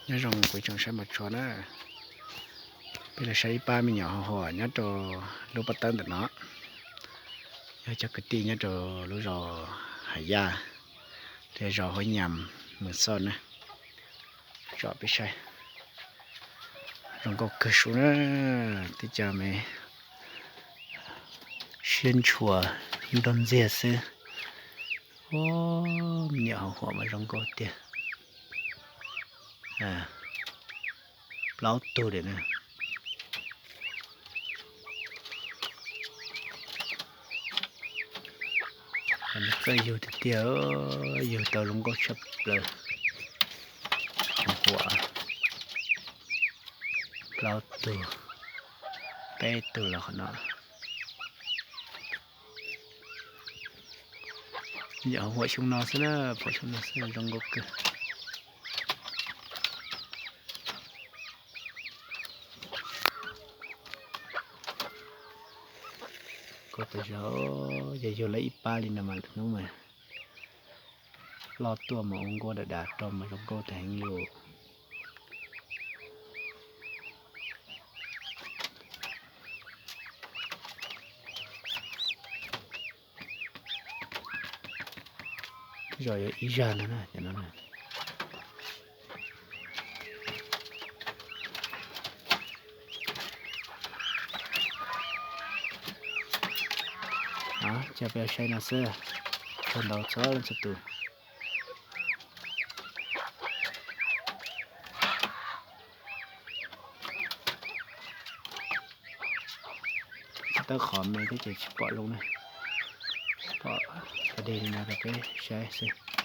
Nyob zoo kuv tsoom saib mos tshua na, peb los saib ib pab me nyuam hau huam nyob rau lub pob tawb ntawm no. Yog cov kwv tij nyob rau lub zos Hav Yaj, thiab zos Huab Nyas, Mws Xoj na. Tsom peb saib, zoo nkauj kawg su na, tib co me siab ntshua ntog ntxiag xwb. Me nyuam hau huam mas zoo nkauj tiag. Plaub tug li na. Txawj yug tiag tiag, yug tau zoo nkauj tshaj plaws. Hau huam plaub tug, peb tug los qhov no. Yog hau huam xyoo no xwb na, pom xyoo no xwb zoo nkauj kawg. Koj tas zog, yog yug lawm ib pab li no mas lwm hnub mas loj tuaj mas ua nkuaj dav dav rau mas zoo nkauj tag heev li. Zos yuav ib zag ntag na, cov no na. Ces peb saib no xwb, txog ntau txog leej txhua tus. Tawb qhov me thiab ces tsis pom zoo na. Pom pas deg li no rau peb saib xwb.